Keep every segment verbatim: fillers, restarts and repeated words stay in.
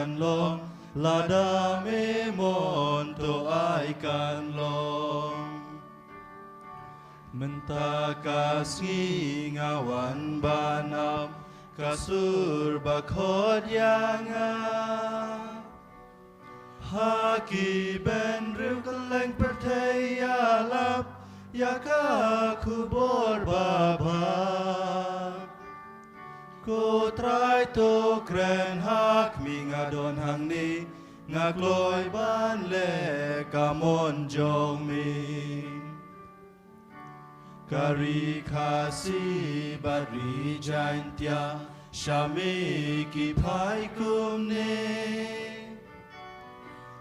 kan long, lada me mon to ai kan long. Mynta ka sngi nga wan ban ap ka sur ba khot ïa nga. Ha ki bynriew kylleng pyrthei ïalap ïa ka khubor babha. Ko Trai to kren ha khmih, nga don hangne, nga kloi ban leh ka mon jong me. Ka ri Khasi bad ri Jaintia, sha me ki phai kumne.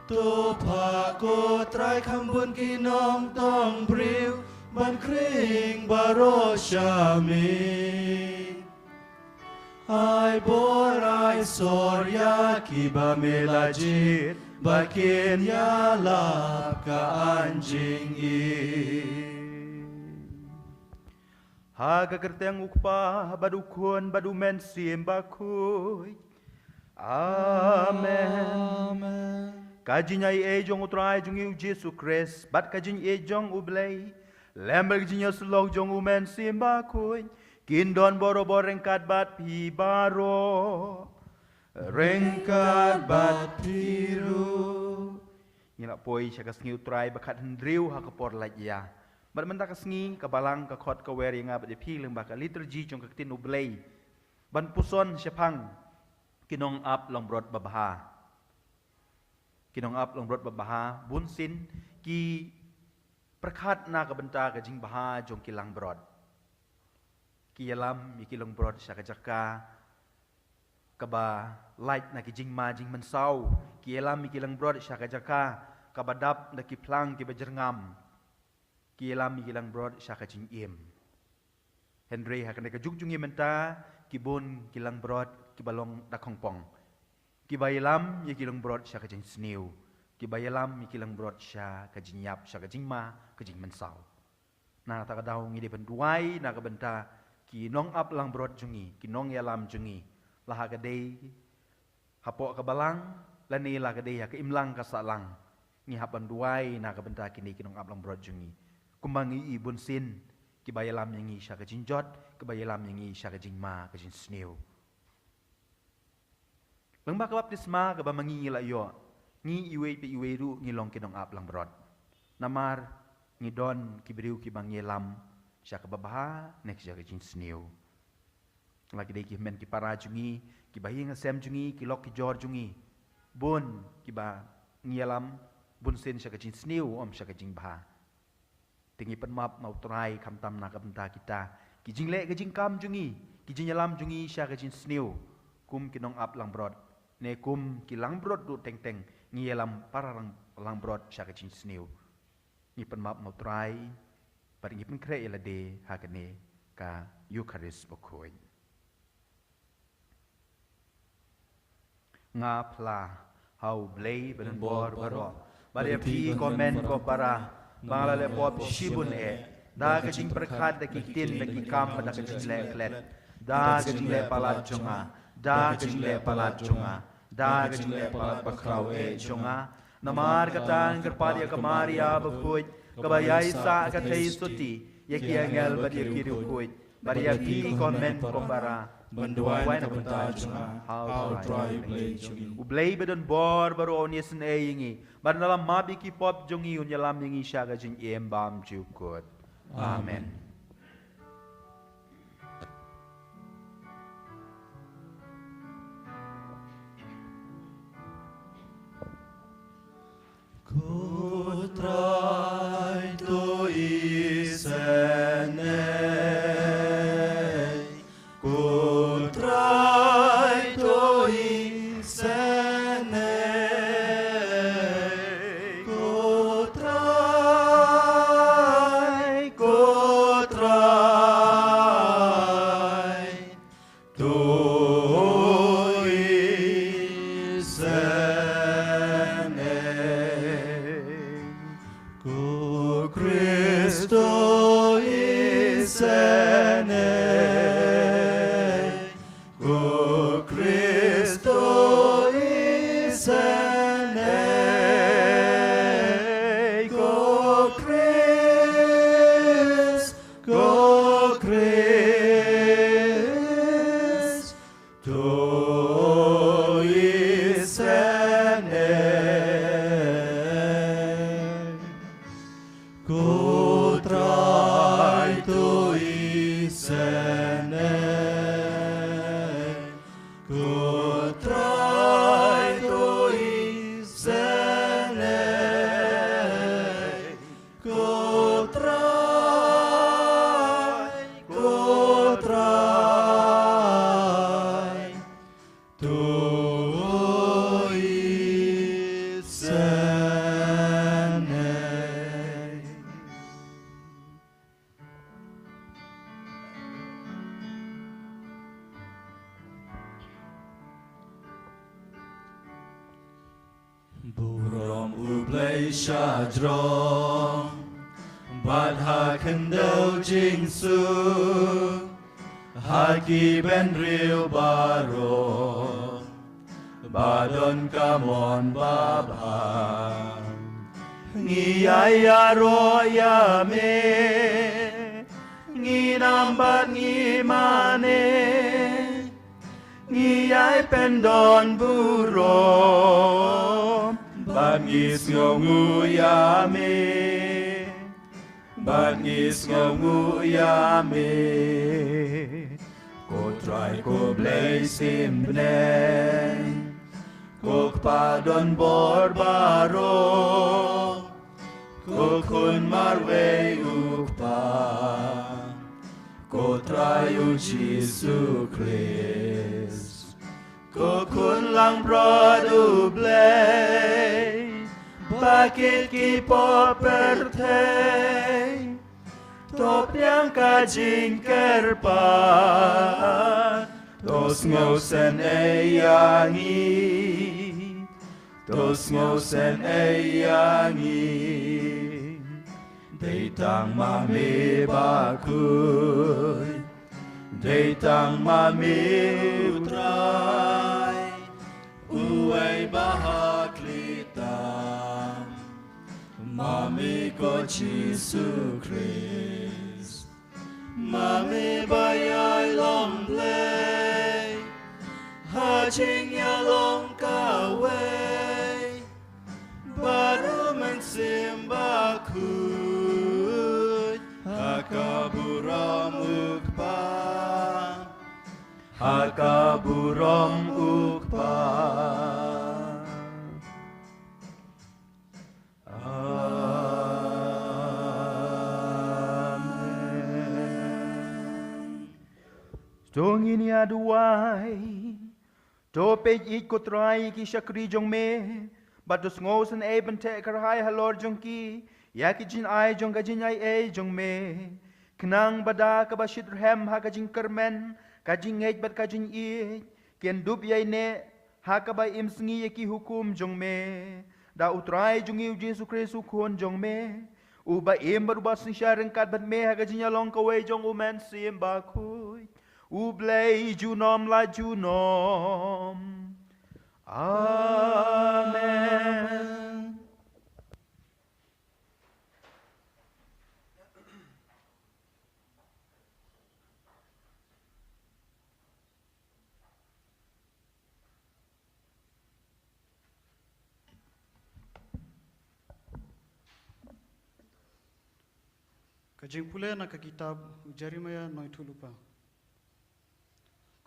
To phah ko Trai kham bun ki nongtong briew ban khring baroh sha me. Ai bor ai sor ïa kiba me la jied, ba kin ïalap ka aiñ jingim. Ha ka kyrteng U Kpa bad U Khun bad U Mynsiem Bakhuid. Amen. Amen. Ka jingaiei jong U Trai jong ngi U Jisu Khrist bad ka jingïeit jong U Blei lem bad ka jingïasyllok jong U Mynsiem Bakhuid kin don barobor ryngkat bad phi baroh. Ryngkat bad phi ruh. Ngi la poi sha ka sngi U Trai ba khathynriew ha ka por lait ïa. Bad mynta ka sngi ka Balang ka khot ka wer ïa nga bad ïa phi lyngba ka liturgy jong ka Ktien U Blei ban puson shaphang ki nongap langbrot babha. Ki nongap langbrot babha bunsien ki pyrkhat na ka bynta ka jingbha jong ki langbrot. Ki ïalam ïa ki langbrot sha ka jaka kaba lait na ki jingma jingmynsaw. Ki ïalam ïa ki langbrot sha ka jaka kaba dap da ki phlang kiba jyrngam. Ki ïalam ïa ki langbrot sha ka jingim. Hynrei ha kane ka juk jong ngi mynta, ki bun ki langbrot kiba long da khongpong. Kiba ïalam ïa ki langbrot sha ka jingsniew. Kiba ïalam ïa ki langbrot sha ka jingïap, sha ka jingma, ka jingmynsaw. Na kata ka daw ngi dei ban duwai na ka bynta ki nongap langbrot jong ngi, ki nongïalam jong ngi. La ha ka dei hapoh ka balang, lane la ka dei ha ka imlang ka sahlang. Ngi hap ban duwai na ka bynta kine ki nongap langbrot jong ngi. Kumba ngi i bunsien, kiba ïalam ïa ngi sha ka jingjot, kiba ïalam ïa ngi sha ka jingma, ka jingsniew. Lyngba ka baptisma kaba ma ngi ngi la ïoh, ngi iwei pa iwei ruh ngi long ki nongap langbrot. Namar ngi don ki briew kiba ngi ïalam sha kaba bha ne sha ka jingsniew. La ki dei ki hynmen ki para jong ngi, kiba ïing hasem jong ngi, ki lok ki jor jong ngi. Bun kiba ngi ïalam bunsien sha ka jingsniew, ym sha ka jingbha. Te ngi pynmap na U Trai khamtam na ka bynta kita ki jingleh ka jingkam jong ngi, ki jingïalam jong ngi sha ka jingsniew. Kum ki nongap langbrot, ne kum ki langbrot ruh teng teng, ngi ïalam para lang, langbrot sha ka jingsniew. Ngi pynmap na U Trai, bad ngi pynkhreh ïa lade ha kane ka Eukharist bakhuid. Nga phla ha U Blei badonbor baroh, bad ïa phi ko hynmen ko para, ba nga la leh pop shibun eh, da ka jingpyrkhat, da ki ktien, da ki kam, bad da ka jingleh klet, da ka jingleh palat jong nga, da ka jingleh palat jong nga, da ka jingleh palat bakhraw eh jong nga. Namar kata nga kyrpad ïa ka Maria bakhuid, kaba ïaisah ka theisotti ïa ki angel bad ïa ki riewkhuid, bad ïa phi ko hynmen ko para, ban duwai na ka bynta jong nga ha U Trai Blei jong ngi. U Blei badonbor baroh un isynei ïa ngi, bad un ïalam map ïa ki pop jong ngi, un ïalam ïa ngi sha ka jingim bymjukut. Amen. Ko Trai to isynei. Ko Trai to isynei. Ko Trai, ko Trai to isynei. Ko Khrist to isynei. Ko Khrist to Burom U Blei shajrong, bad ha khyndew jingsuk, ha ki bynriew baroh ba don ka mon babha. Ngi ïaroh ïa me, ngi nam bad ngi mane, ngi ïai pyndon burom, bad ngi sngewnguh ïa me, bad ngi sngewnguh ïa me. Ko Trai ko Blei sim bneng, ko Kpa don bor baroh, ko Khun marwei U Kpa, ko Trai U Jisu Khrist, ko Khun langbrot U Blei, ba kit ki pop pyrthei. To pliang ka jingkyrpad, to sngewsynei ïa ngi, to sngewsynei ïa ngi. Dei tang ma me bakhuid, dei tang ma me U Trai, uwei ba hakli tam. Ma me ko Jisu Khrist, ma me ba ïai long Blei ha jingïalong kawei bad U Mynsiem Bakhuid, ha ka burom U Kpa, ha ka burom U Kpa. Amen. To ngin ïa duwai. To peit ïeit ko Trai ïa ki shakri jong me, bad to sngewsynei ban theh kyrhai halor jong ki ïa ki jingai jong ka jingaiei jong me, khnang ba da kaba shitrhem ha ka jingkyrmen, ka jingngeit bad ka jingïeit, kin dup ïaineh ha kaba im sngi ïa ki hukum jong me. Da U Trai jong ngi U Jisu Khrist U Khun jong me, uba im bad uba synshar ryngkat bad me ha ka jingïalong kawei jong U Mynsiem Bakhuid, U Blei junom la junom. Amen. Ka jingpule na ka kitab u Jeremiah nongïathuhlypa.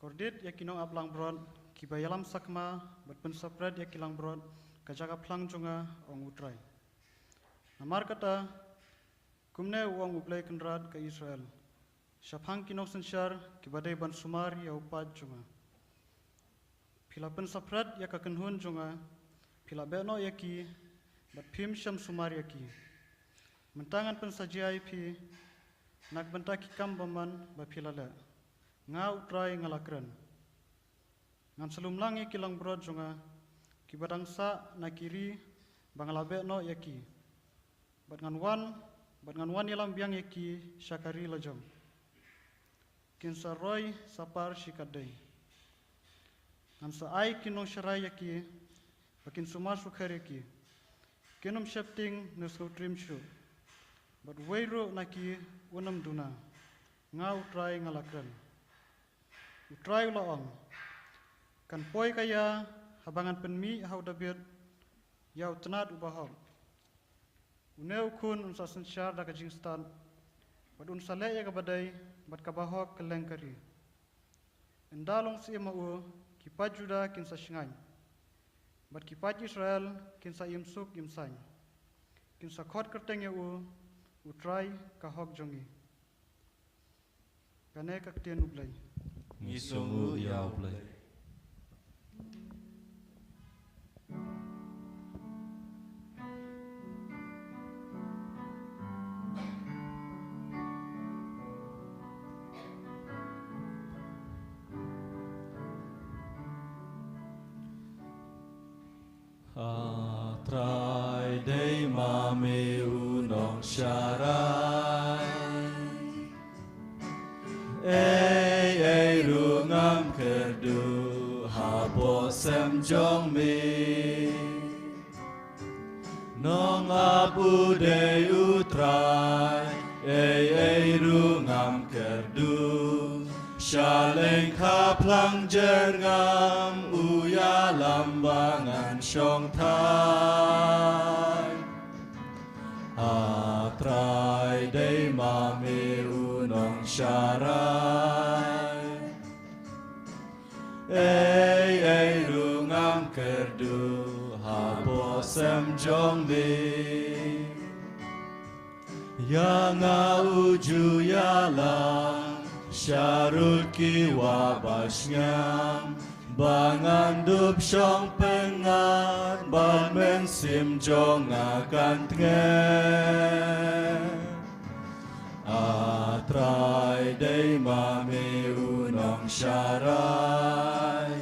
Kordit ïa ki nongaplangbrot kiba ïalam sakma bad pynsapret ïa ki langbrot ka jaka phlang jong nga, ong U Trai. Namar kata, kumne u ong U Blei Kynrad ka Israel, shaphang ki nongsynshar kiba dei ban sumar ïa u paid jong nga. Phi la pynsapret ïa ka kynhun jong nga, phi la beh noh ïa ki, bad phim shym sumar ïa ki. Mynta ngan pynsajia ïa phi na ka bynta ki kam bymman ba phi la leh. Nga U Trai nga la kren. Ngan sa lumlang ïa ki langbrot jong nga kiba dang sah na ki ri ba nga la beh noh ïa ki. Bad ngan wan, bad ngan wan ïalam biang ïa ki sha ka ri lajong. Kin sa roi sa par shikatdei. Ngan sa ai ki nongsharai ïa ki ba kin sumar sukher ïa ki. Kin ym sheptieng ne sngewtriem shuh. Bad uwei ruh na ki un ym duna. Nga U Trai nga la kren. U Trai u la ong, kan poi ka ïa haba ngan pynmih ha u Dabid ïa u tnat uba hok. Une u khun un sa synshar da ka jingstad, bad un sa leh ïa kaba dei bad kaba hok kylleng ka ri. Ynda long syiem ma u, ki paid Juda kin sa shngaiñ, bad ki paid Israel kin sa im suk im saiñ. Kin sa khot kyrteng ïa u, U Trai ka hok jong ngi. Kane ka ktien U Blei. Ngi sngewnguh ïa U Blei. Trai dei ma me u nongsharai. Ei ei ruh ngam kyrduh hapoh sem jong me. Nong ap u dei u Trai, ei ei ruh ngam kyrduh. Sha lyngkha phlang jer ngam u ïalam ba ngan shong thait. A Trai dei ma me u nongsharai. Ei ei ruh ngam kyrduh hapoh sem jong me. Ïa nga u ju ïalam sharud ki wah ba shngiang, ba ngan dup shong pyngngad bad mynsiem jong nga kan tngen. A Trai dei ma me u nongsharai.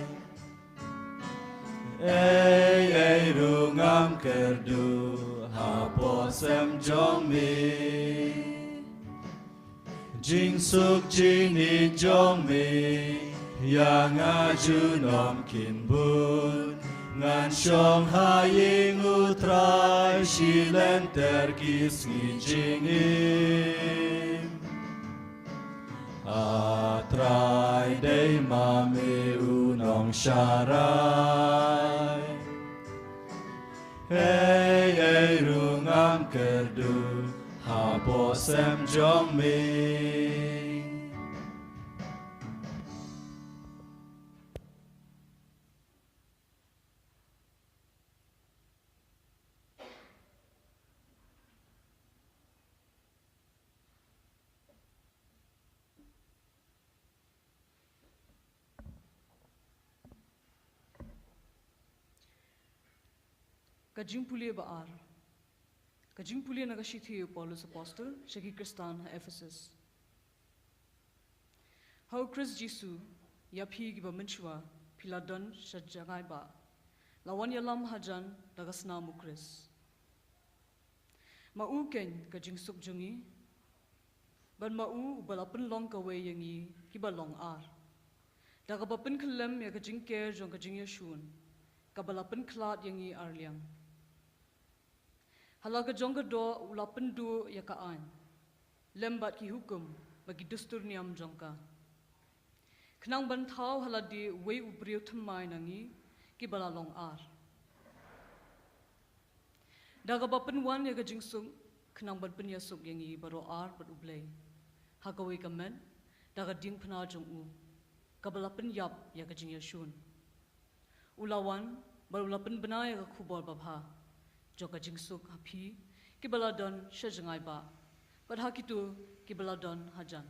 Ei ei ruh ngam kyrduh hapoh sem jong me. Jingsuk jingïeit jong me ïa nga junom kin bun. Ngan shong ha ïing u Trai shi lynter ki sngi jingim. A Trai dei ma me u nongsharai. Ei ei ruh ngam kyrduh hapoh sem jong me. Ka jingpule ba ar. Ka jingpule na ka shithi u Paulus Apostol sha ki Khristan ha Ephesus. Ha u Khrist Jisu, ïa phi kiba mynshuwa phi la don sha jngai ba la wan ïalam hajan da ka snam u Khrist. Ma u keiñ ka jingsuk jong ngi, bad ma u uba la pynlong kawei ïa ngi kiba long ar, da kaba pynkhyllem ïa ka jingker jong ka jingïashun kaba la pynkhlad ïa ngi arliang. Ha la ka jong ka doh u la pynduh ïa ka aiñ lem bad ki hukum bad ki dustur niam jong ka, khnang ban thaw ha lade uwei u briew thymmai na ngi kiba la long ar. Da kaba pynwan ïa ka jingsuk khnang ban pynïasuk ïa ngi baroh ar bad U Blei ha kawei ka met da ka diengphna jong u kaba la pynïap ïa ka jingïashun. U la wan bad u la pynbna ïa ka khubor babha jong ka jingsuk ha phi kiba la don sha jngai ba, bad ha kito kiba la don hajan.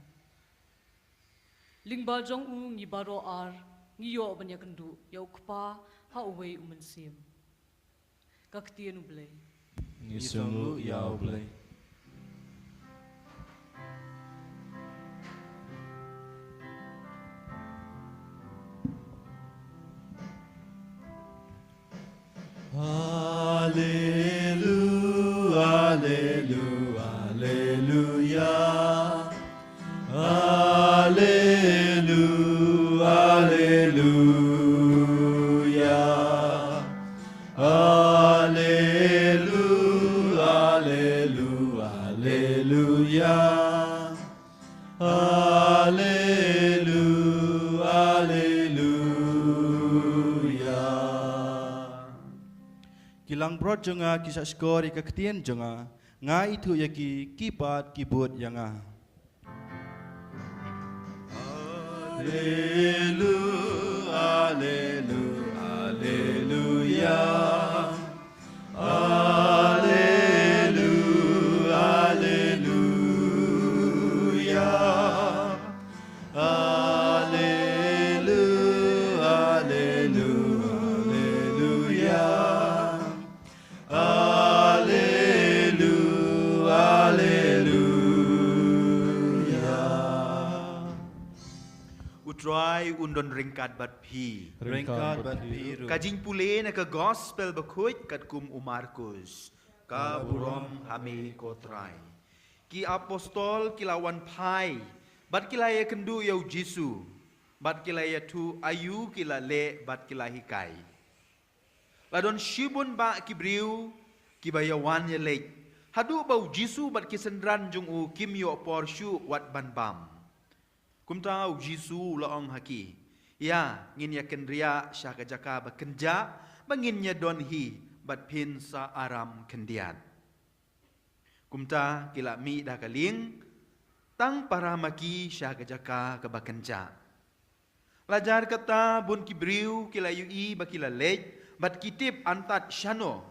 Lyngba jong u ngi baroh ar ngi ïoh ban ïakynduh ïa u Kpa ha uwei u Mynsiem. Ka ktien U Blei. Ngi sngewnguh ïa U Blei. Hallelu, hallelu, hallelujah. Hallelu, hallelujah. Hallelu, hallelu, hallelujah. Hallelu, hallelujah. Ki langbrot jong nga ki sah skor ïa ka ktien jong nga, nga ithuh ïa ki, ki pat ki bud ïa nga. Hallelu, hallelu, hallelujah. Hallelu, hallelujah. Hallelu, hallelu, hallelujah. Hallelu, hallelujah. U Trai u don ryngkat bad phi. Ryngkat bad phi ruh. Ka jingpule na ka Gospel Bakhuid katkum u Markus. Ka burom ha me ko Trai. Ki apostol ki la wan phai bad ki la ïakynduh ïa u Jisu bad ki la ïathuh aïu ki la leh bad ki la hikai. La don shibun bah ki briew kiba ïawan ïaleit, haduh ba u Jisu bad ki synran jong u kim ïoh por shuh wat ban bam. Kumta u Jisu u la ong ha ki, ïa, ngin ïa kynriah sha ka jaka ba kynjah ba ngin ïa don hi bad phin sa aram khyndiat. Kumta ki la mih da ka lieng tang para ma ki sha ka jaka kaba kynjah. La jar kata bun ki briew ki la ïohi ba ki la leit bad ki tip antad shano.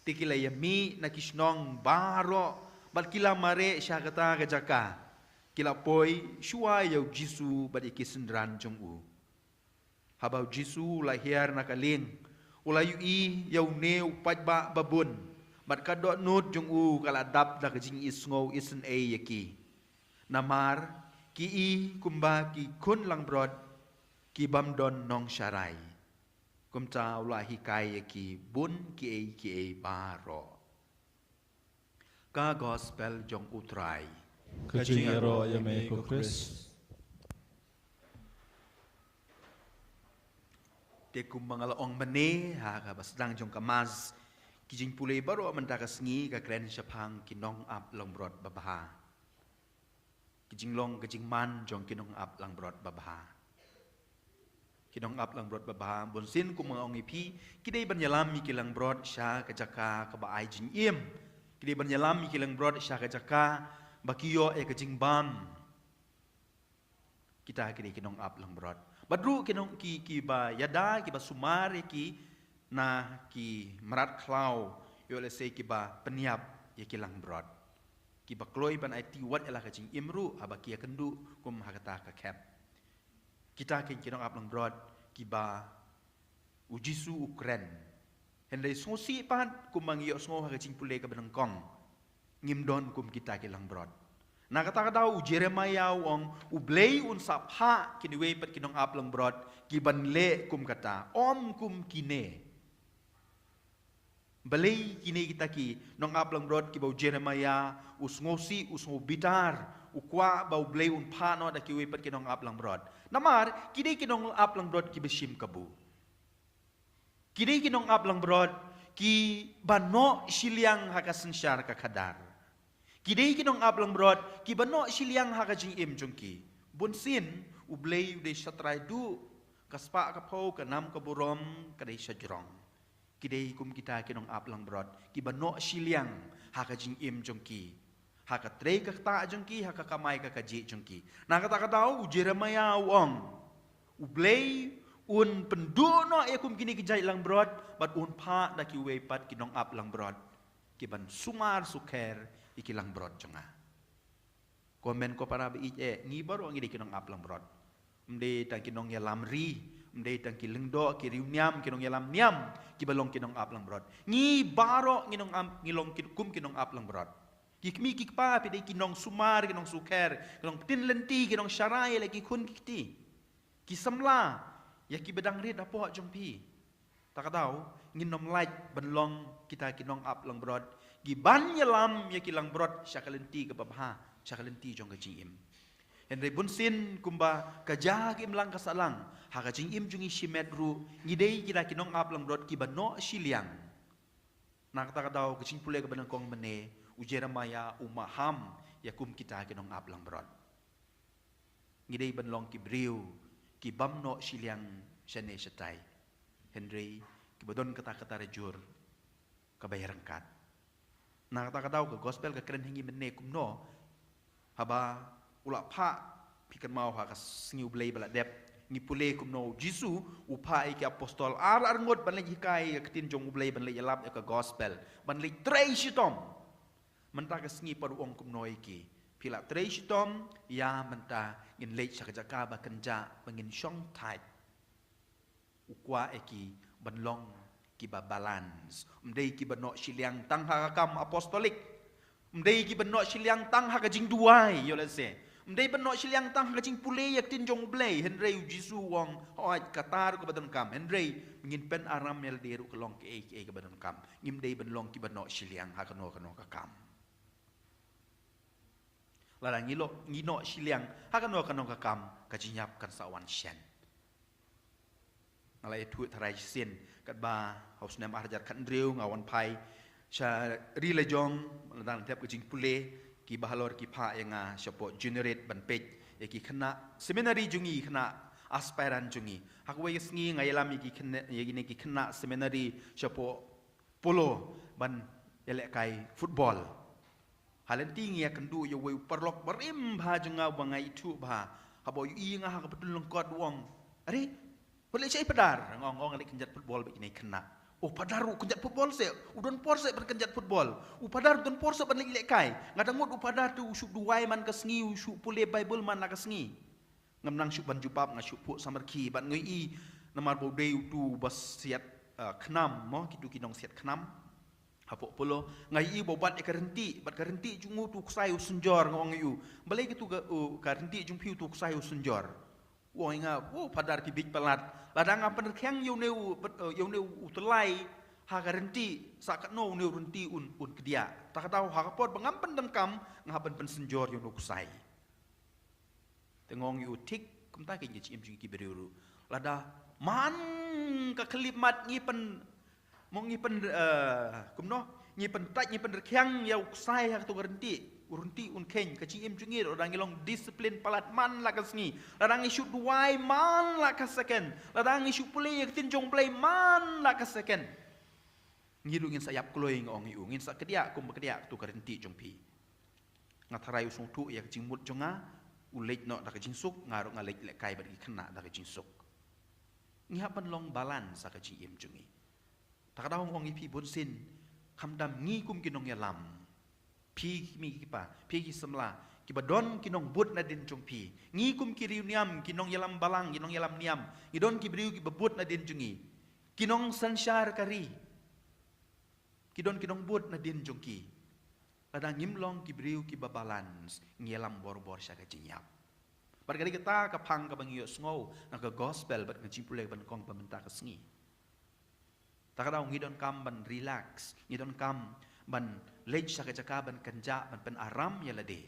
Te ki la ïa mih na ki shnong baroh bad ki la mareh sha kata ka jaka. Ki la poi shuwa ïa u Jisu bad ïa ki synran jong u. Haba u Jisu u la hiar na ka lieng, u la ïohi ïa une u paidbah babun bad ka dohnud jong u ka la dap da ka jingisngew isynei ïa ki. Namar ki i kumba ki khun langbrot ki bym don nongsharai. Kumta u la hikai ïa ki bun kiei kiei baroh. Ka Gospel jong u Trai. Ka jingïaroh ïa me ko Khrist. Te kumba nga la ong mynne ha kaba sdang jong ka Mass, ki jingpule baroh mynta ka sngi ka kren shaphang ki nongap langbrot babha. Ki jinglong ka jingman jong ki nongap langbrot babha. Ki nongap langbrot babha, bunsien kumba nga ong ïa phi, ki dei ban ïalam ïa ki langbrot sha ka jaka kaba ai jingim. Ki dei ban ïalam ïa ki langbrot sha ka jaka ba ki ïoh ïa ka jingbam. Kita ki dei ki nongap langbrot. Bad ruh ki nong ki, kiba ïada, kiba sumar ïa ki na ki mrad khlaw, ïoh lehse kiba pynïap ïa ki langbrot. Kiba kloi ban aiti wat ïa la ka jingim ruh haba ki ïakynduh kum ha kata ka khep. Kita ki, ki nongap langbrot kiba u Jisu u kren. Hynrei sngewsih pat kumba ngi ïohsngew ha ka jingpule kaba nyngkong, ngim don kum kita ki langbrot. Na kata ka daw u Jeremaïah u ong, U Blei un sa phah kine wei pat ki nongap langbrot kiban leh kum kata, ym kum kine. Balei kine kita ki nongap langbrot kiba u Jeremaïah u sngewsih, u sngewbitar, u kwah ba U Blei un phah noh da kiwei pat ki nongap langbrot? Namar ki dei ki nongap langbrot kiba shim kabu. Ki dei ki nongap langbrot kiba noh shiliang ha ka synshar ka khadar. Ki dei ki nongap langbrot kiba noh shiliang ha ka jingim jong ki. Bunsien U Blei u dei sha trai duh, ka spah ka phew, ka nam ka burom ka dei sha jrong. Ki dei kum kita ki nongap langbrot kiba noh shiliang ha ka jingim jong ki, ha ka trei ka ktah jong ki, ha ka kamai ka kajih jong ki. Na kata ka daw u Jeremaïah u ong, U Blei un pynduh noh ïa kum kine ki jait langbrot bad un phah da kiwei pat ki nongap langbrot kiban sumar sukher ïa ki langbrot jong nga. Ko hynmen ko para ba ïeit, eh, ngi baroh ngi dei ki nongap langbrot. Ym dei tang ki nongïalam ri, ym dei tang ki lyngdoh, ki riewniam, ki nongïalam niam kiba long ki nongap langbrot. Ngi baroh ngi nongap, ngi long ki, kum ki nongap langbrot. Ki kmie ki kpa, phi dei ki nongsumar, ki nongsukher, ki nongpyntip lynti, ki nongsharai ïa la ki khun ki kti, ki samla, ïa kiba dang rit hapoh jong phi. Ta ka daw ngin ym lait ban long kita ki nongap langbrot kiban ïalam ïa ki langbrot sha ka lynti kaba bha, sha ka lynti jong ka jingim. Hynrei bunsien kumba ka jia ka imlang ka sahlang, ha ka jingim jong ngi shimet ruh ngi dei kita ki nongap langbrot kiba noh shiliang. Na kata ka daw ka jingpule kaba nyngkong mynne, u Jeremaïah u maham ïa kum kita ki nongap langbrot. Ngi dei ban long ki briew kibym noh shiliang shane shatai, hynrei kiba don kata ka tarajur kaba ïaryngkat. Na kata ka daw ka Gospel ka kren ha ngi mynne kumno, haba u la phah, phi kynmaw ha ka sngi U Blei ba la dep, ngi pule kumno u Jisu u phah ïa ki apostol ar ar ngut ban leit hikai ïa ka ktien jong U Blei, ban leit ïalap ïa ka Gospel, ban leit trei shitom. Mynta ka sngi pat u ong kumno ïa ki, phi la trei shitom, ïa mynta ngin leit sha ka jaka ba kynjah ba ngin shong thait. U kwah ïa ki ban long kiba balance. Ym dei kiba noh shiliang tang ha ka kam apostolik. Ym dei kiba noh shiliang tang ha ka jingduwai, ïoh lehse. Ym dei ban noh shiliang tang ha ka jingpule ïa ka ktien jong U Blei, hynrei U Jisu u ong, hooid, kata ruh kaba donkam, hynrei ngin pynaram ïa lade ruh ka long kaei kaei kaba donkam. Ngim dei ban long kiba noh shiliang ha kano kano ka kam. Lada ngi lo, ngi noh shiliang ha kano kano ka kam, ka jingïap kan sa wan shen. Nga la ïathuh tharai shisien, katba ha u snem ar hajar khathynriew nga wan phai sha ri la jong, lada nga thep ka jingpule, kiba halor ki phah ïa nga shapoh Jenerit ban peit ïa ki khynnah seminari jong ngi, khynnah aspirant jong ngi. Ha kawei ka sngi nga ïalam ïa ki khynnah, ïa kine ki khynnah seminari shapoh Polo ban ïalehkai football. Ha lynti ngi ïakynduh ïa uwei u paralok barim bha jong nga uba nga ithuh bha. Haba u ïohi ïa nga ha kaba dun lyngkot u ong, "Are, wat leit shaei Phadar?" Nga ong, "Nga leit kynjat football bad kine ki khynnah." "O, Phadar u kynjat football seh, u don por seh ban kynjat football. U Phadar u don por seh ban leit lehkai." Nga da ngut u Phadar te u shu duwai man ka sngi, u shu pule Bible man la ka sngi. Ngam nang shu ban jubab, nga shu phuh samrkhie bad nga ïohi namar ba u dei utu uba siat, ah, khnam mo, kitu ki nongsiat khnam hapoh Polo. Nga ïohi ba u bat ïa ka ryntih, bad ka ryntih jong utu u ksai u synjor, nga ong ïa u, "Balei kitu ka, u, ka ryntih jong phi utu u ksai u synjor?" U ong ïa nga, "O Phadar, phi bieit palat. Lada nga pynrkhiang ïa une u, bad, eh, ïa une u tyllai ha ka ryntih, sa katno une u ryntih un, un kdiah. Ta ka daw ha ka por ba ngam pyndonkam, nga hap ban pynsynjor ïa une u ksai." Te nga ong ïa u, thik kumta kein ka jingim jong ngi ki briew ruh. Lada man ka khyllipmat ngi pyn, mo ngi pyn, eh, kumno, ngi pyntait, ngi pynrkhiang ïa u ksai ha kato ka ryntih, u ryntih un kheiñ. Ka jingim jong ngi ruh, lada ngi long discipline palat man la ka sngi, lada ngi shu duwai man la ka second, lada ngi shu pule ïa ka ktien jong U Blei man la ka second, ngi ruh ngin sa ïap kloi, nga ong ïa u, ngin sa kdiah kumba kdiah kato ka ryntih jong phi. Nga tharai u sngewthuh ïa ka jingmut jong nga, u leit noh da ka jingsuk, nga ruh nga leit lehkai bad ki khynnah da ka jingsuk. Ngi hap ban long balance ha ka jingim jong ngi. Ta ka daw nga ong ïa phi bunsien, khamtam ngi kum ki nongïalam, phi ki kmie ki kpa, phi ki samla, kiba don ki nongbud nadien jong phi, ngi kum ki riewniam, ki nongïalam balang, ki nongïalam niam, ngi don ki briew kiba bud nadien jong ngi, ki nongsynshar ka ri. Ki don ki nongbud nadien jong ki. Lada ngim long ki briew kiba balance, ngi ïalam bor-bor sha ka jingïap. Bad ka dei kata ka phang kaba ngi ïohsngew na ka gospel bad ka jingpule kaba nyngkong ba mynta ka sngi. Ta ka daw ngi donkam ban relax, ngi donkam ban leit sha ka jaka ban kynjah, ban pynaram ïa lade.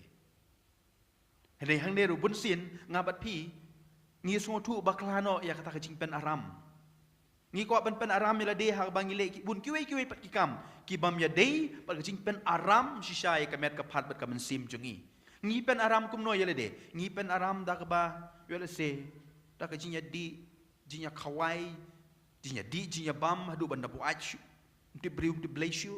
Hynrei hangne ruh bunsien nga bad phi ngi sngewthuh bakla noh ïa kata ka jingpynaram. Ngi kwah ban pynaram ïa lade ha kaba ngi leh ki, bun kiwei kiwei pat ki kam ki bym ïadei bad ka jingpynaram shisha ïa ka met ka phad bad ka mynsiem jong ngi. Ngi pynaram kumno ïa lade? Ngi pynaram da kaba, ïoh lehse, da ka jingïadih, jingïakhawai, jingïadih, jingïabam haduh ban da buaid shuh. Ym tip briew, ym tip Blei shuh.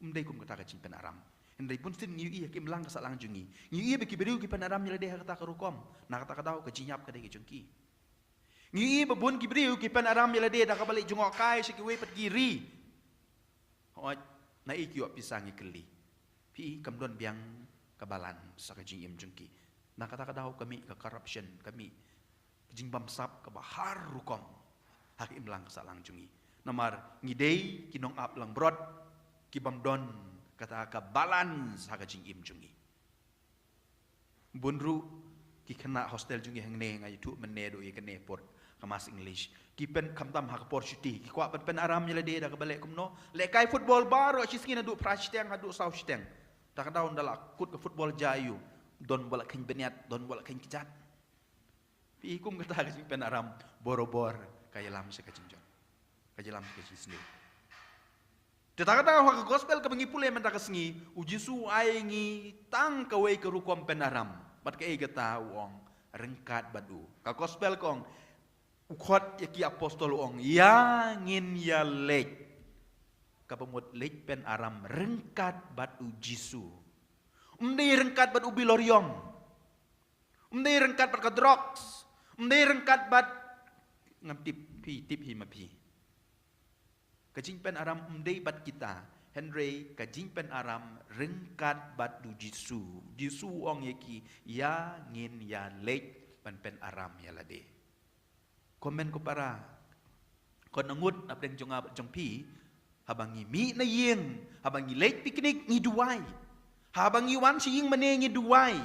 Ym dei kum kata ka jingpynaram. Hynrei bunsien ngi ïohi ha ka imlang ka sahlang jong ngi, ngi ïohi ba ki briew ki pynaram ïa lade ha kata ka rukom. Na kata ka daw ka jingïap ka dei ka jong ki. Ngi ïohi ba bun ki briew ki pynaram ïa lade da kaba leit jngohkai sha kiwei pat ki ri. Hooid, naei ki ïoh pisa ngi kylli. Phi i, kam don biang ka balance ha ka jingim jong ki. Na kata ka daw ka mih ka corruption, ka mih ka jingbamsap kaba har rukom ha ka imlang ka sahlang jong ngi. Namar ngi dei ki nongap langbrot ki bym don kata ka balance ha ka jingim jong ngi. Bun ruh ki khynnah hostel jong ngi hangne, nga ïathuh mynne haduh ïa kane pud ka Mass English, ki pyn, khamtam ha ka por shuti ki kwah ban pynaram ïa lade da kaba leh kumno? Lehkai football baroh shi sngi naduh phra shiteng haduh saw shiteng. Ta ka daw ynda la kut ka football jia aïu, don ba la kheiñ bniat, don ba la kheiñ kjat. Phi i, kum kata ka jingpynaram, borabor ka ïalam sha ka jingjot, ka ïalam sha ka jingsniew. Te ta ka daw ha ka gospel kaba ngi pule mynta ka sngi, U Jisu u ai ngi tang kawei ka rukom pynaram. Bad kaei kata u ong? Ryngkat bad u. Ka gospel ka ong, u khot ïa ki apostol u ong, ïa ngin ïaleit. Kaba mut leit pynaram ryngkat bad U Jisu. Ym dei ryngkat bad u biloriong. Ym dei ryngkat bad ka drugs. Ym dei ryngkat bad, ngam tip, phi tip hi ma phi. Ka jingpynaram ym dei bad kita, hynrei ka jingpynaram ryngkat bad U Jisu. Jisu u ong ïa ki, ïa ngin ïaleit ban pynaram ïa lade. Ko hynmen ko para, ko ngut na pdeng jong nga bad jong phi, haba ngi mih na ïing, haba ngi leit picnic ngi duwai. Haba ngi wan sha ïing mane ngi duwai.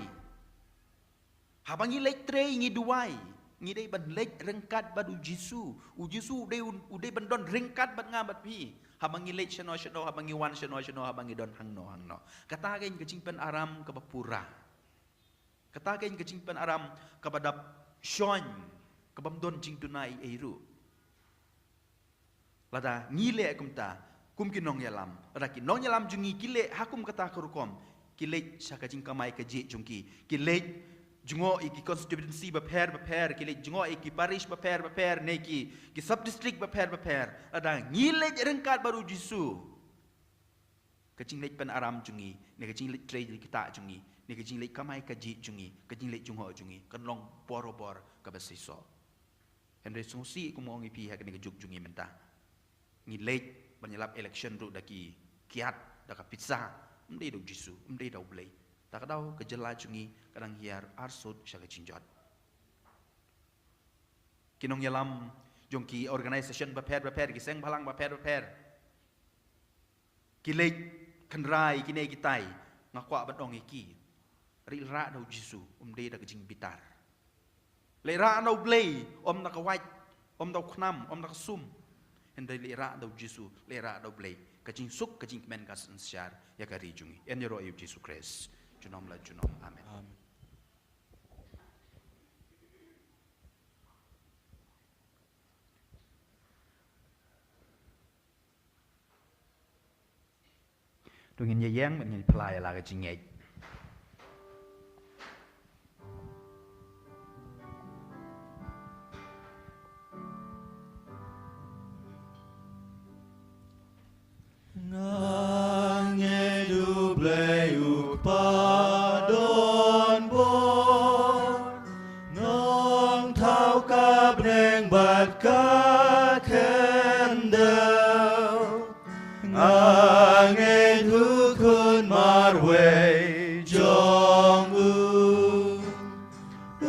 Haba ngi leit trei ngi duwai, ngi dei ban leit ryngkat bad U Jisu. U Jisu u dei, u dei ban don ryngkat bad nga bad phi. Haba ngi leit shano shano, haba ngi wan shano shano, haba ngi don hangno hangno. Kata ka dei ka jingpynaram kaba pura. Kata ka dei ka jingpynaram kaba dap shon, kaba ym don jingduna ei ei ruh. Lada ngi leh kumta, kum ki nongïalam. Lada ki nongïalam jong ngi ki leh ha kum kata ka rukom. Ki leit sha ka jingkamai kajih jong ki. Ki leit jngoh ïa ki constituency bapher bapher. Ki leit jngoh ïa ki parish bapher bapher. Ne ki, ki sub district bapher bapher. Lada ngi leit ryngkat bad U Jisu. Ka jingleit pynaram jong ngi. Ne ka jingleit trei kita jong ngi. Ne ka jingleit kamai kajih jong ngi. Ka jingleit jngoh jong ngi. Kan long borabor kaba shisha. Hynrei sngewsih kum nga ong ïa phi ha kane ka juk jong ngi mynta. Ngi leit ban ïalap election ruh da ki kiad, da ka pisa, ym dei da U Jisu, ym dei da U Blei. Ta ka daw ka jylla jong ngi ka dang hiar arsut sha ka jingjot. Ki nongïalam jong ki organisation bapher bapher, ki seng bhalang bapher bapher. Ki leit kynrei kine kitai, nga kwah ban ong ïa ki. Leit rah da U Jisu, ym dei da ka jingbitar. Leit rah da U Blei, ym da ka wait, ym da u khnam, ym da ka sum. Hynrei leit rah da U Jisu, leit rah da U Blei. Ka jingsuk, ka jingkmen kan sa ïa ka ri jong ngi. Yn ïaroh ïa U Jisu Khrist. Junom la junom. Amen. Amen. To ngin ïa ïeng, ngin ïa phla ïa la ka jingngeit. Nga ngeit U Blei U Kpa don bor, Nongthaw ka bneng bad ka khyndew. Nga ngeit U Khun marwei jong U, U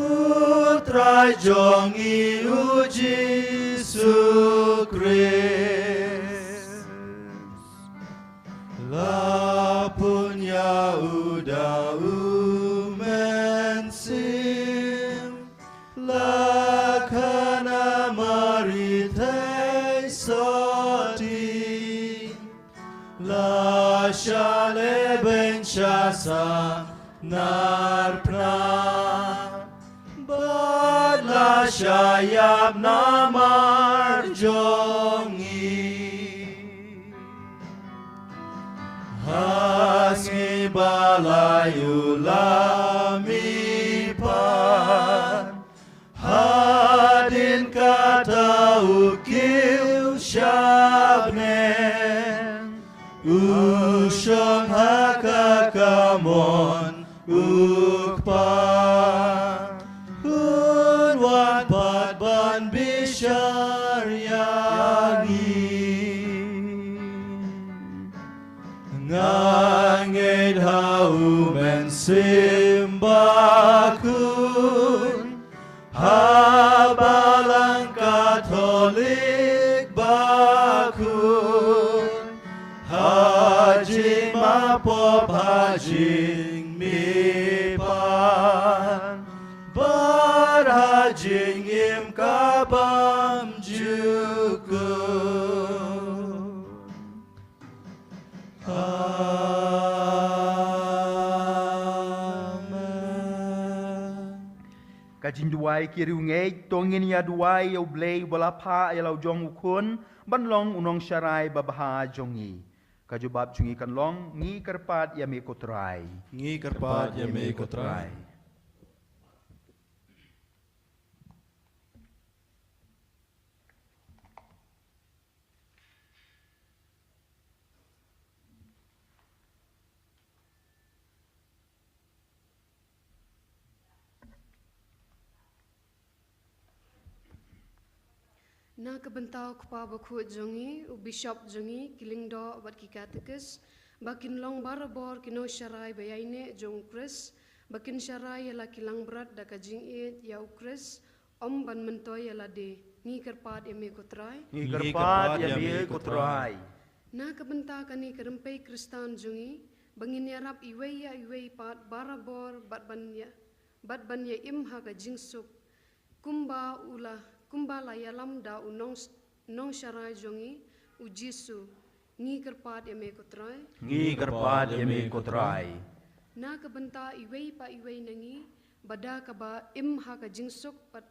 Trai jong ngi U Jisu Khrist. La pun ïa U da U Mynsiem, la khan ha Mari theisotti, la shah lehbeiñ sha sahnarphna, bad la shah ïap namar jong ngi. Ha sngi ba lai U la mihpat, hadien kata U kiew sha bneng, U shong ha ka kamon U Kpa, Un wan pat ban bishar ïa ngi. Nga ngeit ha U Mynsiem Bakhuid, ha Balang Katholik Bakhuid, ha Jingma Pope, ha Jingmihpat, bad ha Jingim ka bymjukut. Amen. Ka jingduwai ki riewngeit, to ngin ïa duwai ïa U Blei uba la phah ïa la u jong U Khun ban long u nongsharai babha jong ngi. Ka jubab jong ngi kan long, ngi kyrpad ïa me ko Trai. Ngi kyrpad ïa me ko Trai. Na ka bynta u kpa bakhuid jong ngi, u bishop jong ngi, ki lyngdoh bad ki katekis, ba kin long barabor ki nongsharai ba ïaineh jong u Khrist, ba kin sharai ïa la ki langbrot da ka jingïeit ïa u Khrist, ym ban myntoi ïa lade. Ngi kyrpad ïa me ko Trai. Ngi kyrpad ïa me ko Trai. Na ka bynta kane ka rympei Khristan jong ngi, ba ngin ïarap iwei ïa iwei pat barabor bad ban ïa bad ban ïa im ha ka jingsuk, kumba u la, kumba la ïalam da u nong, nongsharai jong ngi, u Jisu. Ngi kyrpad ïa me ko Trai. Ngi kyrpad ïa me ko Trai. Na ka bynta iwei pa iwei na ngi, ba da kaba im ha ka jingsuk bad,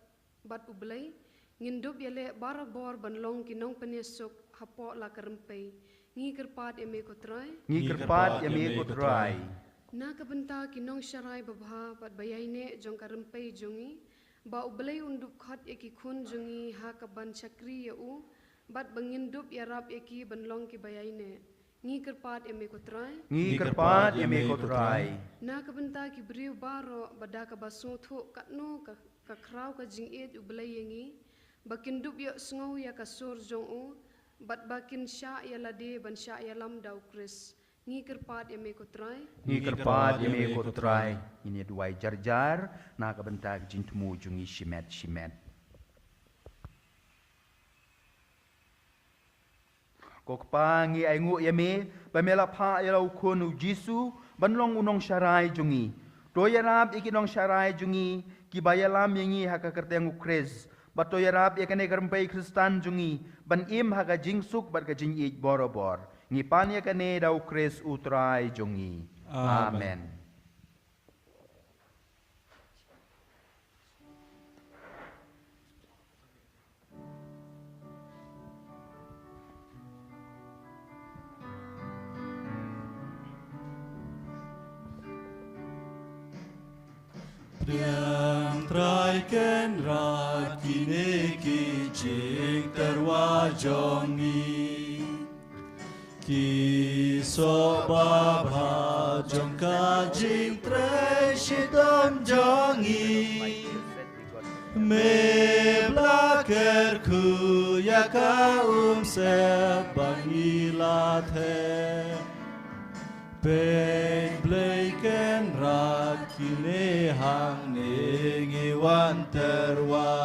bad U Blei, ngin dup ïaleh barabor ban long ki nongpynïasuk hapoh la ka rympei. Ngi kyrpad ïa me ko Trai. Ngi kyrpad ïa me ko Trai. Na ka bynta ki nongsharai babha bad baïaineh jong ka rympei jong ngi, ba U Blei un dup khot ïa ki khun jong ngi ha kaban shakri ïa u, bad ba ngin dup ïarap ïa ki ban long ki baïaineh. Ngi kyrpad ïa me ko Trai. Ngi kyrpad ïa me ko Trai. Na ka bynta ki briew baroh ba da kaba sngewthuh katno ka, ka khraw ka jingïeit U Blei ïa ngi, ba kin dup ïohsngew ïa ka sur jong u, bad ba kin shah ïa lade ban shah ïalam da U Khrist. Ngi kyrpad ïa me ko Trai. Ngi kyrpad ïa me ko Trai. Ngin ïa duwai jar jar na ka bynta ka jingthmu jong ngi shimet shimet. Ko Kpa, ngi ainguh ïa me ba me la phah ïa la u Khun u Jisu ban long u nongsharai jong ngi. To ïarap ïa ki nongsharai jong ngi kiba ïalam ïa ngi ha ka kyrteng u Khrist, bad to ïarap ïa kane ka rympei Khristan jong ngi ban im ha ka jingsuk bad ka jingïeit borabor. Ngi pan ïa kane da u Khrist u Trai jong ngi. Amen. Amen. Pdiang Trai Kynrad kine ki jingtyrwa jong ngi. Ki soh babha jong ka jingtrei shitom jong ngi. Me la kyrkhu ïa ka umsyep ba ngi la theh. Peit Blei Kynrad kine hangne ngi wan tyrwa.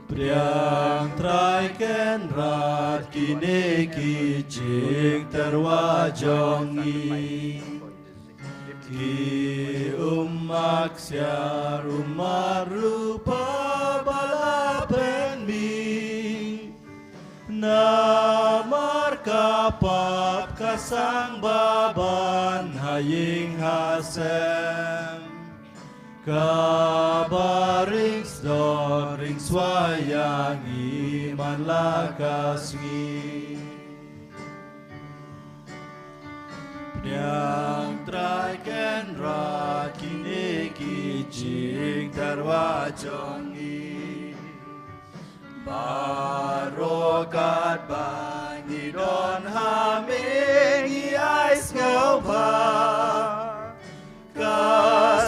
Pdiang Trai Kynrad kine ki jingtyrwa jong ngi. Ki ummat ksiar ummat rupa ba la pynmih. Namar ka pap ka sang ba ban ha ïing ha sem. Kaba ring sdot ring swai ïa ngi man la ka sngi. Pdiang Trai Kynrad kine ki jingtyrwa jong ngi. Baroh katba ngi don ha me ngi ai sngewbha. Ka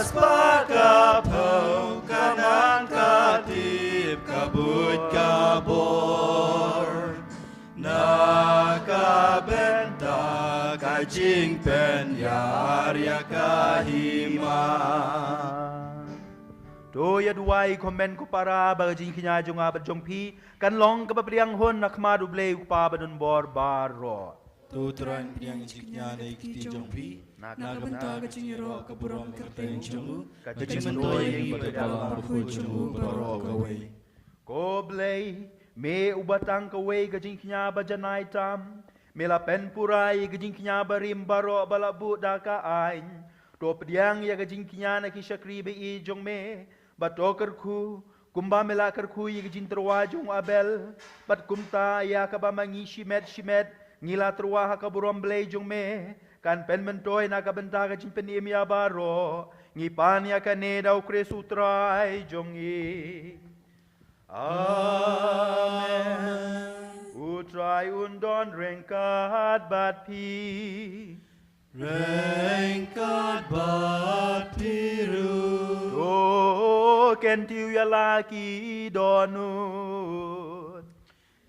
spah ka phew ka nang ka tip ka buit ka bor. Na ka bynta ka jingpynïar ïa ka hima. To ïa duwai kumne ko para ba ka jingkñia jong nga bad jong phi kan long kaba pdiang hun na khmat U Blei U Kpa ba donbor baroh. To Trai pdiang jingkñia na ki kti jong phi na ka bynta ka jingïaroh ka burom ka kyrteng jong u, ka jingmyntoi ïa ngi bad ka balang bakhuid jong u baroh kawei. Ko Blei, me uba tang kawei ka jingkñia ba janai tam, me la pynpura ïa ka jingkñia barim baroh ba la buh da ka aiñ. To pdiang ïa ka jingkñia na ki shakri ba ïeit jong me, bad to kyrkhu kumba me la kyrkhu ïa ka jingtyrwa jong u Abel, bad kumta ïa kaba ma ngi shimet shimet ngi la tyrwa ha ka burom Blei jong me, kan pynmyntoi na ka bynta ka jingpynim ïa baroh. Ngi pan ïa kane da U Khrist U Trai jong ngi. Amen. U Trai un don ryngkat bad phi. Ryngkat bad phi ruh. To kyntiew ïa la ki dohnud.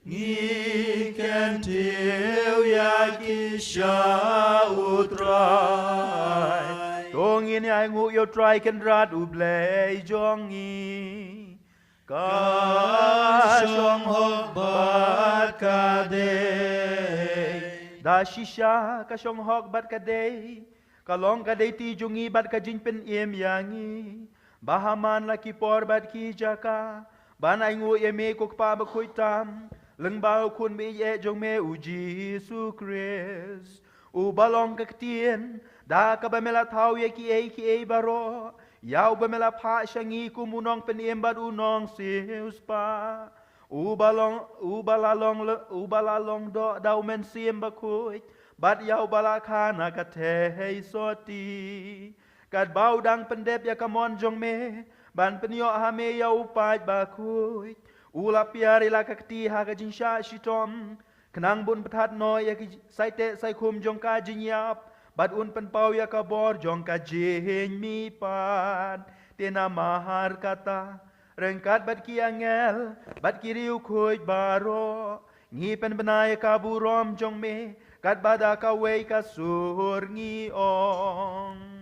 Ngi kyntiew ïa ki sha U Trai. To ngin ïa ainguh ïa U Trai Kynrad U Blei jong ngi. Ka shong hok bad ka dei. Da shisha ka shong hok bad ka dei. Ka long ka dei ti jong ngi bad ka jingpynim ïa ngi, ba ha man la ki por bad ki jaka, ban ainguh ïa me ko Kpa bakhuid tam, lyngba u Khun baieit jong me u Jisu Khrist. Uba long ka ktien, da kaba me la thaw ïa kiei kiei baroh, ïa uba me la phah sha ngi kum u nongpynim bad u nongsiewspah. Uba long, uba la long le, uba la long doh da u Mynsiem Bakhuid, bad ïa uba la kha na ka theisotti. Katba u dang pyndep ïa ka mon jong me, ban pynïoh ha me ïa u paid bakhuid, u la piar ïa la ka kti ha ka jingshah shitom, khnang ba un pynthat noh ïa ki saiteh saikhum jong ka jingïap, bad un pynpaw ïa ka bor jong ka jingmihpat. Te namar kata, ryngkat bad ki angel, bad ki riewkhuid baroh, ngi pynbna ïa ka burom jong me, katba da kawei ka sur ngi ong.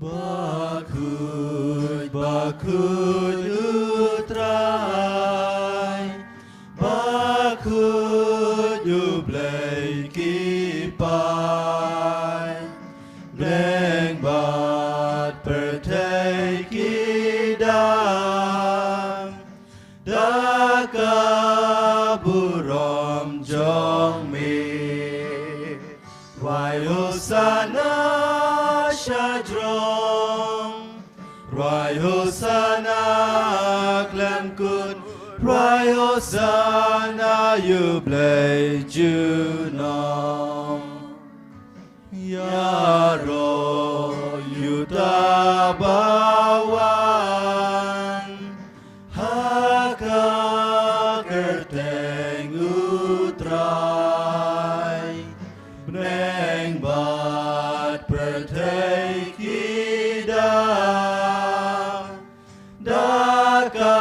Bakhuid, bakhuid u Trai, bakhuid u Blei ki paid, bneng bad pyrthei ki dang da ka burom jong me. Rwai Hosana shajrong, rwai Hosana khlem kut, rwai Hosana ïa u Blei junom. Ïaroh ïa uta ba wan ha ka kyrteng u Trai, bneng bad pyrthei ki dang da ka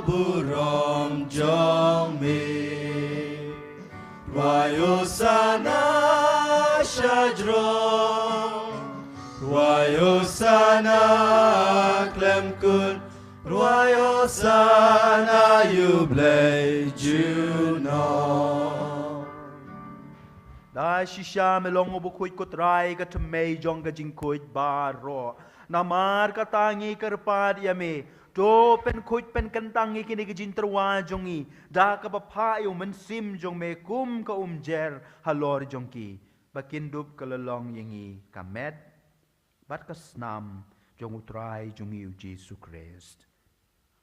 burom jong me. Rwai Hosana shajrong, rwai Hosana khlem kut, rwai Hosana ïa u Blei junom. Da shisha me long u bakhuid ko Trai, ka thymmei jong ka jingkhuid baroh. Namar kata ngi kyrpad ïa me, to pynkhuid pynkyntang ïa kine ki jingtyrwa jong ngi da kaba phah ïa u Mynsiem jong me kum ka umjer halor jong ki, ba kin dup ka la long ïa ngi ka met bad ka snam jong u Trai jong ngi u Jisu Khrist.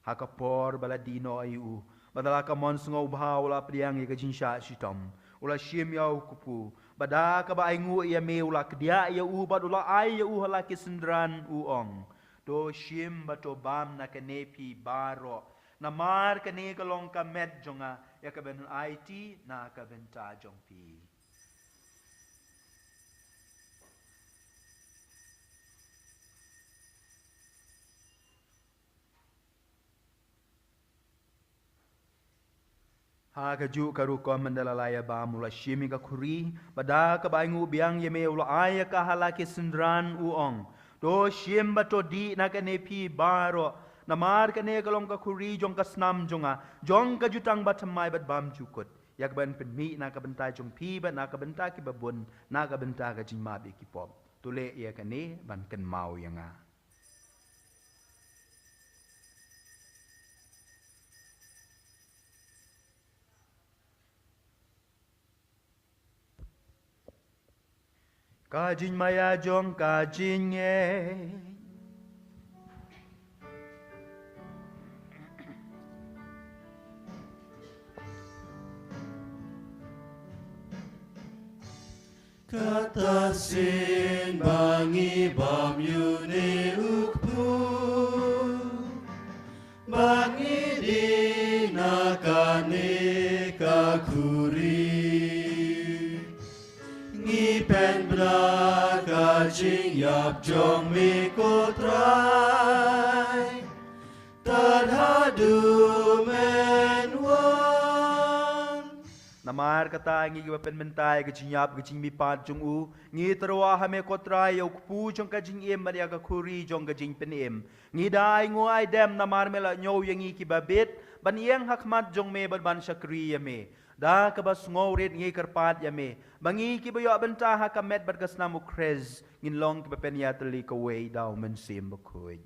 Ha ka por ba la dih noh ïa u, bad da la ka mon sngewbha u la pdiang ïa ka jingshah shitom, u la shim ïa u kpu, bad da kaba ainguh ïa me u la kdiah ïa u, bad u la ai ïa u ha la ki synran, u ong: To shim bad to bam na kane phi baroh, namar kane ka long ka met jong nga, ïa kaban aiti na ka bynta jong phi. Ha kajuh ka rukom, ynda la ïa bam, u la shim ïa ka khuri, bad da kaba ainguh biang ïa me u la ai ïa ka ha la ki synran, u ong: To shim bad to dih na kane phi baroh, namar kane ka long ka khuri jong ka snam jong nga, jong ka jutang bathymmai bad bymjukut, ïa kaban pynmih na ka bynta jong phi bad na ka bynta kiba bun, na ka bynta ka jingmap ïa ki pop. To leh ïa kane ban kynmaw ïa nga. Ka jingmaïa jong ka jingngeit. Kata sien ba ngi bam ïa une u kpu, ba ngi dih na kane ka khuri, ngi pynbna ka jingïap jong me ko Trai, tad haduh men wan. Namar kata ngi kiba pynmynta ïa ka jingïap ka jingmihpat jong u, ngi tyrwa ha me ko Trai ïa u kpu jong ka jingim bad ïa ka khuri jong ka jingpynim. Ngi da ainguh aidem namar me la ñiew ïa ngi kiba bit ban ïeng ha khmat jong me bad ban shakri ïa me. Da kaba sngewrit ngi kyrpad ïa me ba ngi kiba ïoh bynta ha ka met bad ka snam u Khrist ngin long kiba pynïatylli kawei da u Mynsiem Bakhuid.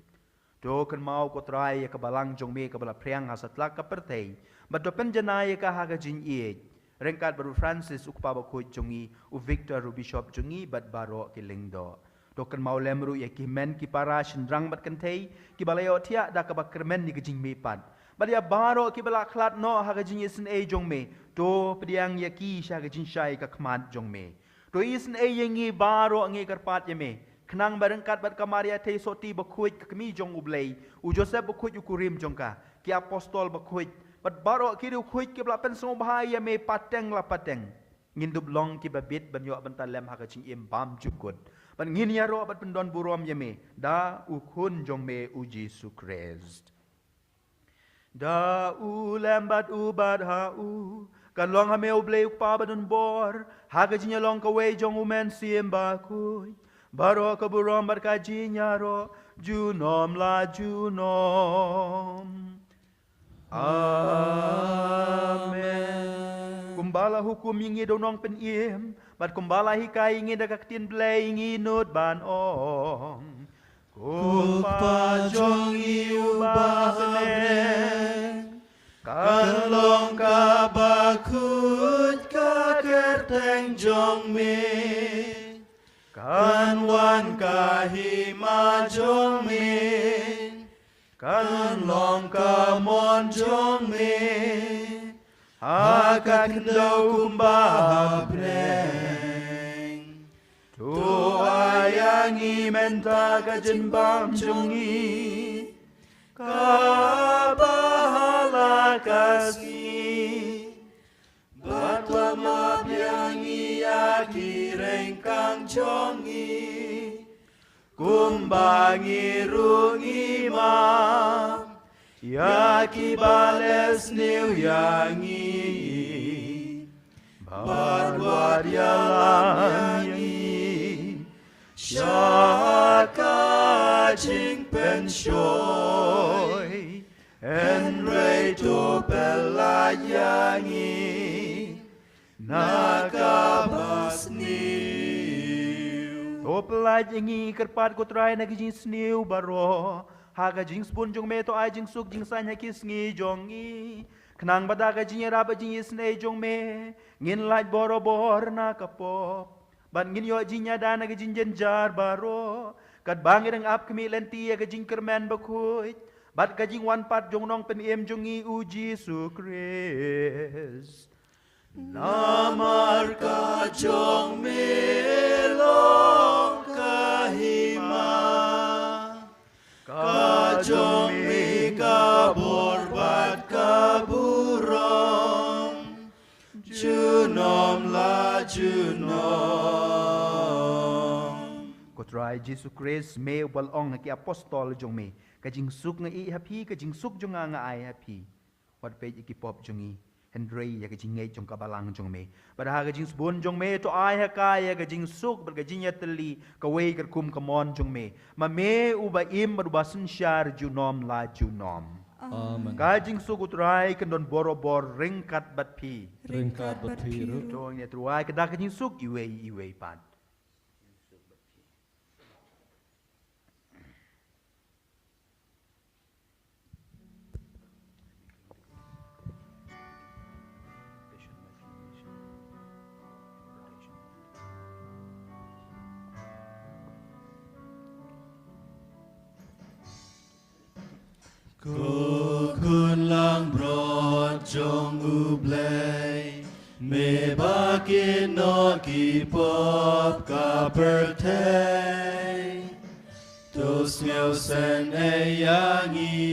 To kynmaw ko Trai ïa ka balang jong me kaba la phriang ha satlak ka pyrthei bad to pynjanai ïa ka ha ka jingïeit. Ryngkat bad u Francis u kpa bakhuid jong ngi, u Victor u bishop jong ngi bad baroh ki lyngdoh. To kynmaw lem ruh ïa ki hynmen ki para shynrang bad kynthei kiba la ïohthiah da kaba kyrmen ïa ka jingmihpat bad ïa baroh kiba la khlad noh ha ka jingisynei jong me. To pdiang ïa ki sha ka jingshai ka khmat jong me. To isynei ïa ngi baroh ngi kyrpad ïa me. Khnang ba ryngkat bad ka Maria Theisotti bakhuid ka kmie jong u Blei, u Joseph bakhuid u kurim jong ka, ki apostol bakhuid bad baroh ki riewkhuid kiba la pynsngewbha ïa me pateng la pateng, ngin dup long kiba bit ban ïoh bynta lem ha ka jingim bymjukut. Bad ngin ïaroh bad pyndon burom ïa me da u Khun jong me u Jisu Khrist. Da u lem bad u bad ha u kan long ha me u Blei u Kpa badonbor, ha ka jingïalong kawei jong u Mynsiem Bakhuid, baroh ka burom bad ka jingïaroh junom la junom. Amen. Kumba la hukum ïa ngi da u Nongpynim bad kumba la hikai ïa ngi da ka ktien Blei, ngi nud ban ong: Ko Kpa jong ngi uba ha bneng, kan long ka bakhuid ka kyrteng jong me. Kan wan ka hima jong me. Kan long ka mon jong me ha ka khyndew kumba ha bneng. To ai ïa ngi mynta ka jingbam jong ngi kaba ha la ka sngi. Bad to map ïa ngi ïa ki ryngkang jong ngi, kumba ngi ruh ngi map ïa kiba leh sniew ïa ngi. Bad wat ïalam ïa ngi sha ka jingpynshoi, hynrei to pyllait ïa ngi na kaba sniew. To pyllait ïa ngi, kyrpad ko Trai, na ki jingsniew baroh. Ha ka jingsbun jong me to ai jingsuk jingsaiñ ha ki sngi jong ngi, khnang ba da ka jingïarap bad jingisynei jong me ngin lait borabor na ka pop. Bad ngin ïoh jingïada na ka jingjynjar baroh, katba ngi dang ap khmih lynti ïa ka jingkyrmen bakhuid bad ka jingwan pat jong u Nongpynim jong ngi u Jisu Khrist. Namar ka jong me long ka hima, ka jong me ka bor bad ka burom, junom la junom. Ko Trai Jisu Khrist, me uba la ong ha ki apostol jong me: Ka jingsuk nga ïeh ha phi, ka jingsuk jong nga nga ai ha phi. Wat peit ïa ki pop jong ngi, hynrei ïa ka jingngeit jong ka balang jong me. Bad ha ka jingsbun jong me to ai ha ka ïa ka jingsuk bad ka jingïatylli kawei katkum ka mon jong me, ma me uba im bad uba synshar junom la junom. Amen. Ka jingsuk u Trai kan don borabor ryngkat bad phi. Ryngkat bad phi ruh. To ngin ïatyrwa ka da ka jingsuk iwei iwei pat. Ko Khun langbrot jong U Blei, me ba kit noh ki pop ka pyrthei, to sngewsynei ïa ngi.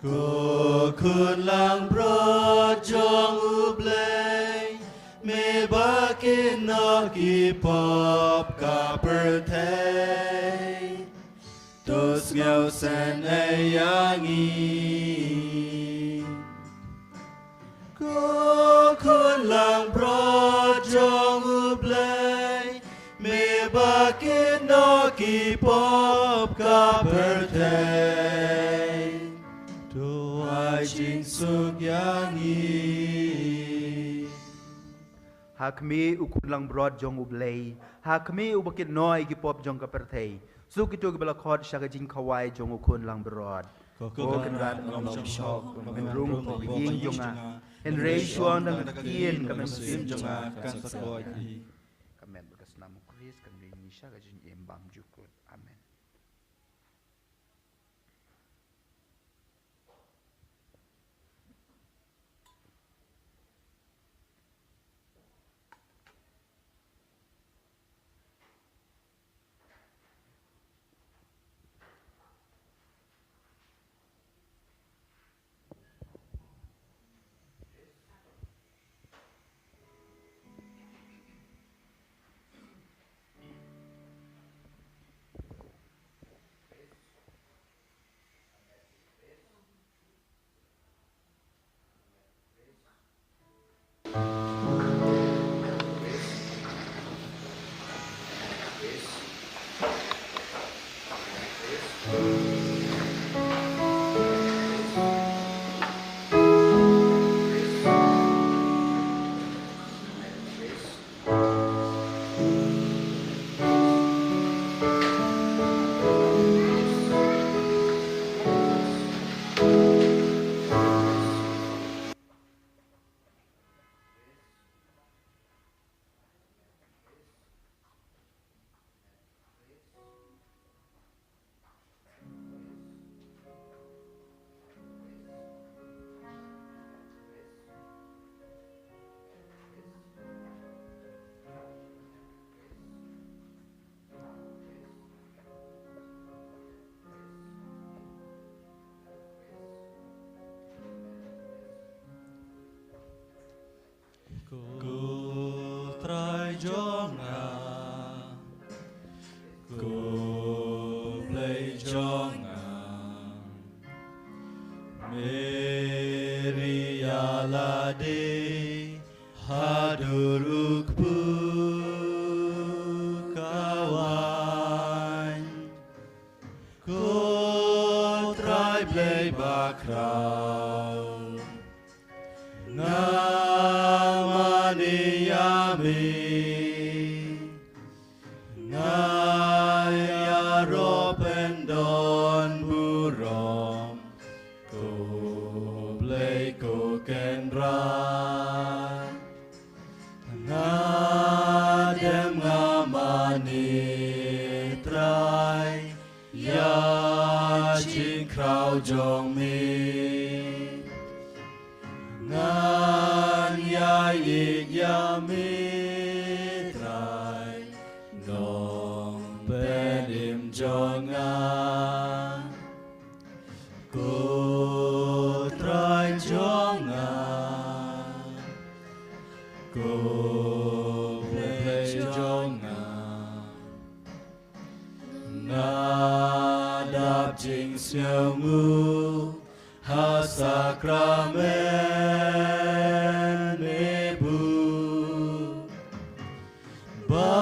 Ko Khun langbrot jong U Blei, me ba kit noh ki pop ka pyrthei, to sngewsynei ïa ngi. Khun langbrot jong U Blei, me ba kit noh ki pop ka pyrthei, to ai jingsuk ïa ngi. Ha khmih u khun langbrot jong U Blei, ha khmih uba kit noh ïa ki pop jong ka pyrthei. Suk kito kiba la khot sha ka jingkhawai jong u khun langbrot. Ko Kynrad, ym long shok ban rung hapoh ïing jong nga, hynrei shuwa tang ka ktien ka mynsiem jong nga kan sa koit hi. Ka met bad ka snam U Khrist kan ri ïa ngi sha ka jingim bymjukut. Amen. Ko Trai jong nga, ko Blei jong nga, me ri ïa lade ha dur u kpu kawaiñ. Ko Trai Blei bakhraw, nga mane ïa me, nga ïaroh pyndonburom, ko Blei ko Kynrad. Nga dem nga mane Trai, ïa jingkhraw jong me. Ngan ïai ïeit ïa me Trai, nongpynim jong nga. Ko Trai jong nga, ko Blei jong nga, nga dap jingsngewnguh ha sakramen me buh, ba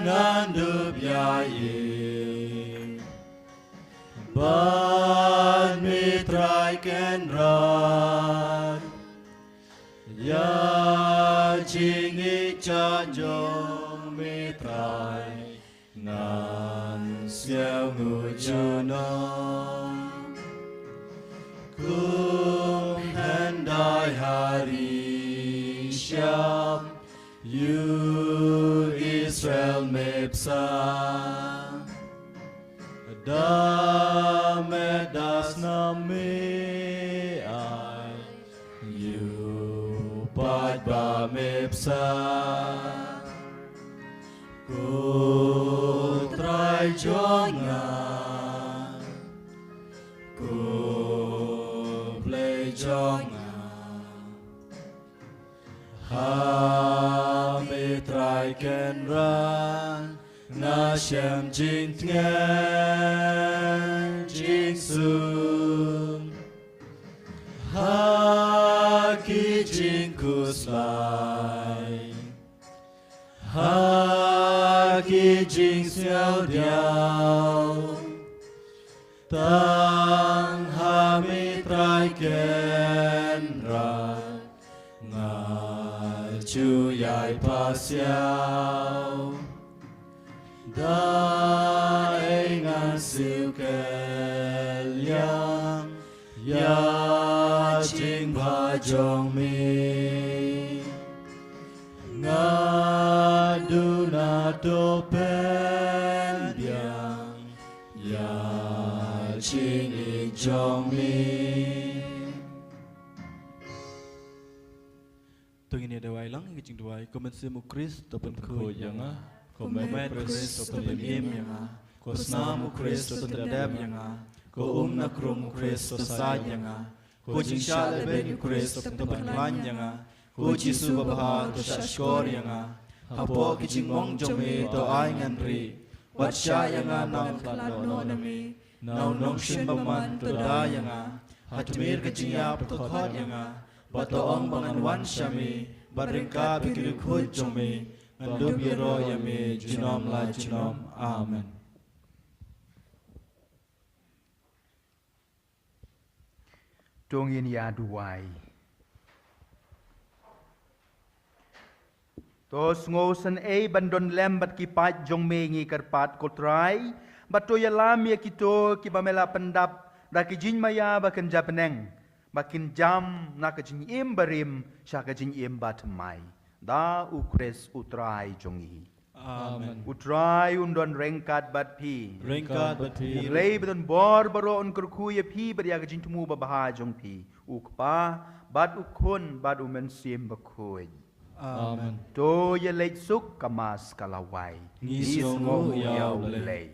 ngan dup ïa ïing bad me Trai Kynrad, ïa jingïeit jong me Trai ngan sngewnguh junom. Kum hyndai ha ri shyiap ïa u Israel me bsa. Da met da snam me ai, ïa u paid ba me bsa. Ko Trai jong nga, ko Blei jong nga, ha me Trai Kynrad nga shem jingtngen jingsuk. Ha ki jingkut Ha ki jingsngewdiaw tang ha me Trai Kynrad, nga ju ïai pasiaw. Da ei ngan siew kylliang ïa jingbha jong me. Nga duna to pynbiang ïa jingïeit jong me. To ngin ïa duwai lang ïa ka jingduwai. Ko Mynsiem u Khrist to pynkhuid ïa nga. Ko Met u Khrist to pynim ïa nga. Ko Snam u Khrist to pyndep ïa nga. Ko um na krung u Khrist to said ïa nga. Ko jingshah lehbeiñ u Khrist to pynpynkhlaiñ ïa nga. Ko Jisu babha to shahshkor ïa nga. Hapoh ki jingmong jong me to ai ngan rieh. Wat shah ïa nga nang khlad noh na me. Na u nongshun bymman to da ïa nga. Ha tmier ka jingïap to khot ïa nga. Bad to ong ba ngan wan sha me bad ryngkat bad ki riewkhuid jong me ngan dup ïaroh ïa me junom la junom. Amen. To ngin ïa duwai. To sngewsynei ban don lem bad ki paid jong me ngi kyrpad ko Trai, bad to ïalam ïa kito kiba me la pyndap da ki jingmaïa ba kynja bneng, ba kin jam na ka jingim barim sha ka jingim bathymmai. Da u Khrist u Trai jong ngi. Amen. U Trai un don ryngkat bad phi. Ryngkat bad phi. U Blei ba don bor baroh un kyrkhu ïa phi bad ïa ka jingthmu babha jong phi. U Kpa bad u Khun bad u Mynsiem Bakhuid. Amen. To ïa leit suk, ka Mass ka la wai. Ngi sngewnguh ïa u Blei.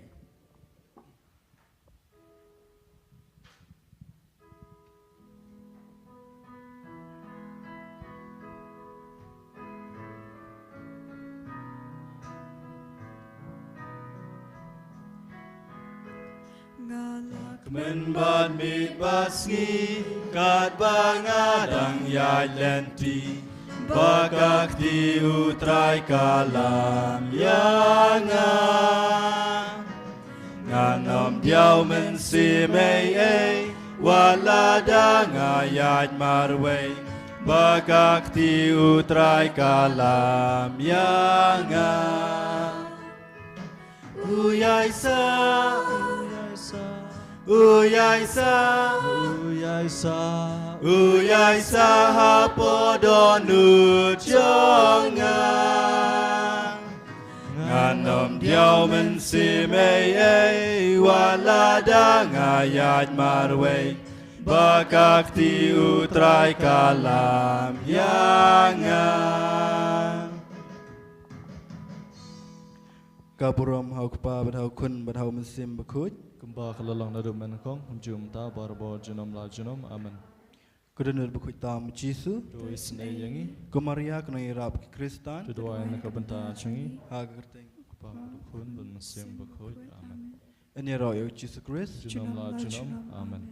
Nga la kmen bad miet bad sngi, katba nga dang ïaid lynti, ba ka kti u Trai ka lam ïa nga. Ngan ym diaw mynsiem ei ei, wat la da nga ïaid marwei, ba ka kti u Trai ka lam ïa nga. U ïaid sa, u ïaid sa, u ïaid sa, u ïaid sa hapoh dohnud jong nga. Ngan ym diaw mynsiem ei ei, wat la da nga ïaid marwei, ba ka kti u Trai ka lam ïa nga. Ka burom ha u Kpa bad ha u Khun bad ha u Mynsiem Bakhuid. Kumba ka la long naduh mynnyngkong, kumjuh mynta, barabor, junom la junom. Amen. Ko dohnud bakhuid tam u Jisu. To isynei ïa ngi. Ko Maria, ko nongïarap ki Khristan. To duwai na ka bynta jong ngi. Ha ka kyrteng u Kpa bad u Khun bad u Mynsiem Bakhuid. Amen. Ngin ïaroh ïa u Jisu Khrist. Junom la junom. Amen.